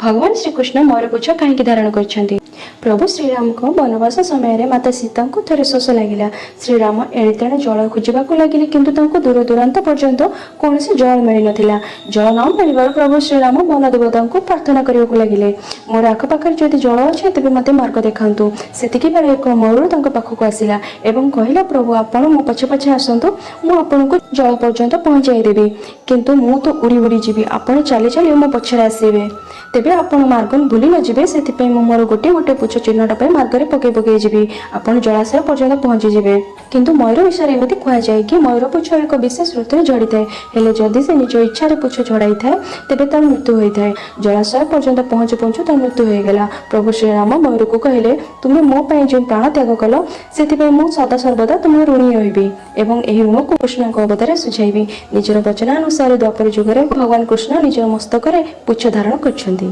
ଭଗବାନ ଶ୍ରୀକୃଷ୍ଣ ମୟୂରପୁଚ୍ଛ କାହିଁକି ଧାରଣ କରିଛନ୍ତି? ପ୍ରଭୁ ଶ୍ରୀରାମଙ୍କ ବନବାସ ସମୟରେ ମାତା ସୀତାଙ୍କୁ ଥରେ ଶୋଷ ଲାଗିଲା। ଶ୍ରୀରାମ ଏଣେ ତେଣେ ଜଳ ଖୋଜିବାକୁ ଲାଗିଲେ, କିନ୍ତୁ ତାଙ୍କୁ ଦୂର ଦୂରାନ୍ତ ପର୍ଯ୍ୟନ୍ତ କୌଣସି ଜଳ ମିଳିନଥିଲା। ଜଳ ନ ମିଳିବାରୁ ପ୍ରଭୁ ଶ୍ରୀରାମ ବନ ଦେବତାଙ୍କୁ ପ୍ରାର୍ଥନା କରିବାକୁ ଲାଗିଲେ, "ମୋର ଆଖପାଖରେ ଯଦି ଜଳ ଅଛି, ତେବେ ମୋତେ ମାର୍ଗ ଦେଖାନ୍ତୁ।" ସେତିକି ବେଳେ ଏକ ମୟୂର ତାଙ୍କ ପାଖକୁ ଆସିଲା ଏବଂ କହିଲା, "ପ୍ରଭୁ, ଆପଣ ମୋ ପଛେ ପଛେ ଆସନ୍ତୁ, ମୁଁ ଆପଣଙ୍କୁ ଜଳ ପର୍ଯ୍ୟନ୍ତ ପହଞ୍ଚାଇ ଦେବି। କିନ୍ତୁ ମୁଁ ତ ଉଡ଼ି ଉଡ଼ି ଯିବି, ଆପଣ ଚାଲି ଚାଲି ମୋ ପଛରେ ଆସିବେ। ତେବେ ଆପଣ ମାର୍ଗ ଭୁଲି ନ ଯିବେ, ସେଥିପାଇଁ ମୁଁ ମୋର ଗୋଟିଏ ଗୋଟିଏ ପୁଚ୍ଛ ଚିହ୍ନଟ ପାଇଁ ମାର୍ଗରେ ପକେଇ ପକେଇ ଯିବି। ଆପଣ ଜଳାଶୟ ପର୍ଯ୍ୟନ୍ତ ପହଞ୍ଚିଯିବେ।" କିନ୍ତୁ ମୟୂର ବିଷୟରେ ଏମିତି କୁହାଯାଏ କି ମୟୂର ପୁଚ୍ଛ ଏକ ବିଶେଷ ଋତୁରେ ଝଡ଼ିଥାଏ। ହେଲେ ଯଦି ସେ ନିଜ ଇଚ୍ଛାରେ ପୁଚ୍ଛ ଝଡ଼ାଇଥାଏ, ତେବେ ତାର ମୃତ୍ୟୁ ହୋଇଥାଏ। ଜଳାଶୟ ପର୍ଯ୍ୟନ୍ତ ପହଞ୍ଚୁ ପହଞ୍ଚୁ ତାର ମୃତ୍ୟୁ ହୋଇଗଲା। ପ୍ରଭୁ ଶ୍ରୀରାମ ମୟୂରକୁ କହିଲେ, "ତୁମେ ମୋ ପାଇଁ ଯେଉଁ ପ୍ରାଣ ତ୍ୟାଗ କଲ, ସେଥିପାଇଁ ମୁଁ ସଦା ସର୍ବଦା ତୁମ ଋଣୀ ରହିବି ଏବଂ ଏହି ଋଣକୁ କୃଷ୍ଣଙ୍କ ଅବତାରରେ ସୁଝାଇବି।" ନିଜର ବଚନାନୁସାରେ ଦ୍ୱାପର ଯୁଗରେ ଭଗବାନ କୃଷ୍ଣ ନିଜର ମସ୍ତକରେ ପୁଚ୍ଛ ଧାରଣ କରିଛନ୍ତି।